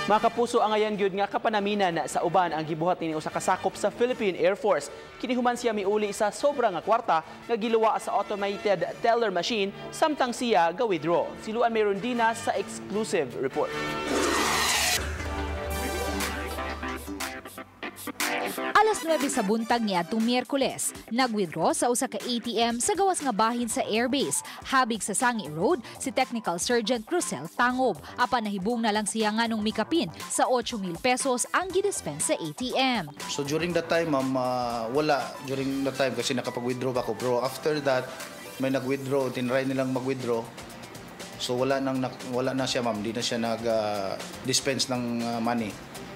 Mga kapuso, angayan gyud nga kapanaminan sa uban ang gibuhat ni usa ka sakop sa Philippine Air Force. Kini human siya miuli sa sobra nga kwarta nga giluwa sa automated teller machine samtang siya ga-withdraw. Si Luan Merondina sa exclusive report. Alas 9 sa buntag niadtong Miyerkules, nag-withdraw sa usa ka ATM sa gawas nga bahin sa airbase. Habig sa Sangi Road, si Technical Sergeant Rosel Tangob. Apan nahibong na lang siya nganong mikapin sa 8,000 pesos ang gidispense sa ATM. So during that time, ma'am, wala during that time kasi nakapag-withdraw ako. Pero after that, may nag-withdraw, tinry nilang mag-withdraw. So wala na siya, ma'am, di na siya nag-dispense ng money.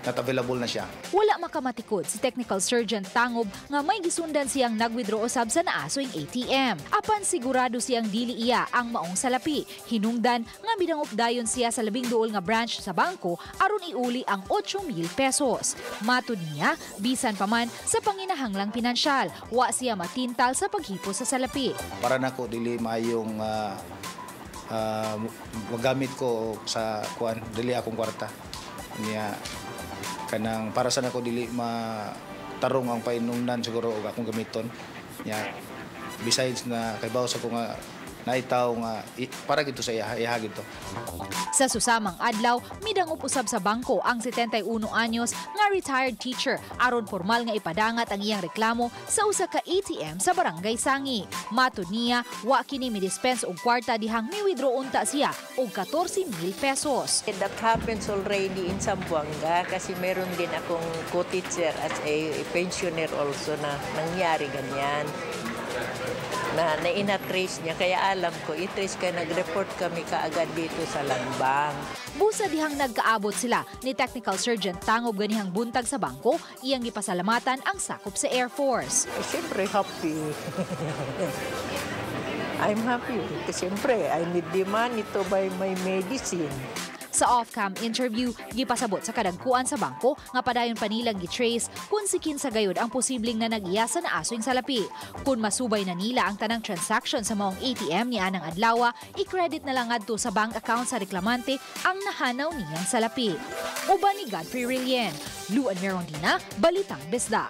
Not available na siya. Wala makamatikod si Technical Sergeant Tangob nga may gisundan siyang nag-withdraw usab sa naasoing ATM. Apan sigurado siyang dili iya ang maong salapi. Hinungdan nga midangop dayon siya sa labing duol nga branch sa bangko aron iuli ang 8,000 pesos. Matud niya, bisan pa man sa panginahanglang pinansyal, wa siya matintal sa paghipo sa salapi. Para nako dili maayong magamit ko sa kuan, dili akong kwarta. Niya kanang para sa nako dili matarong ang painungnan siguro og akong gamiton. Nya besides na kay sa ko nga naitaw nga para gito sa iya, iya gito. Sa susamang adlaw, midangop usab sa bangko ang 71 anyos nga retired teacher aron formal nga ipadangat ang iyang reklamo sa usa ka ATM sa Barangay Sangi. Matud niya, wa kini midispense og kwarta dihang mi-withdraw unta siya og 14,000 pesos. That happens already in Zamboanga kasi meron din akong co-teacher as a pensioner also na nangyari ganyan. Na ina-trace niya, kaya alam ko, i-trace kaya nag-report kami kaagad dito sa Landbank. Busa dihang nagkaabot sila ni Technical Sergeant Tangob ganihang buntag sa bangko, iyang gipasalamatan ang sakop sa Air Force. Eh, siyempre, happy. I'm happy. Kasi siyempre, I need the money to buy my medicine. Sa off-cam interview, gipasabot sa kadagkuan sa bangko nga padayon pa nilang gitrace kung si kinsa gayud ang posibleng na nag-iya sa naasoing salapi. Kung masubay na nila ang tanang transaction sa maong ATM ni anang adlawa, i-credit na lang ngadto sa bank account sa reklamante ang nahanaw niyang salapi. Uban ni Godfrey Rilien, Luan Merondina, Balitang Bisdak.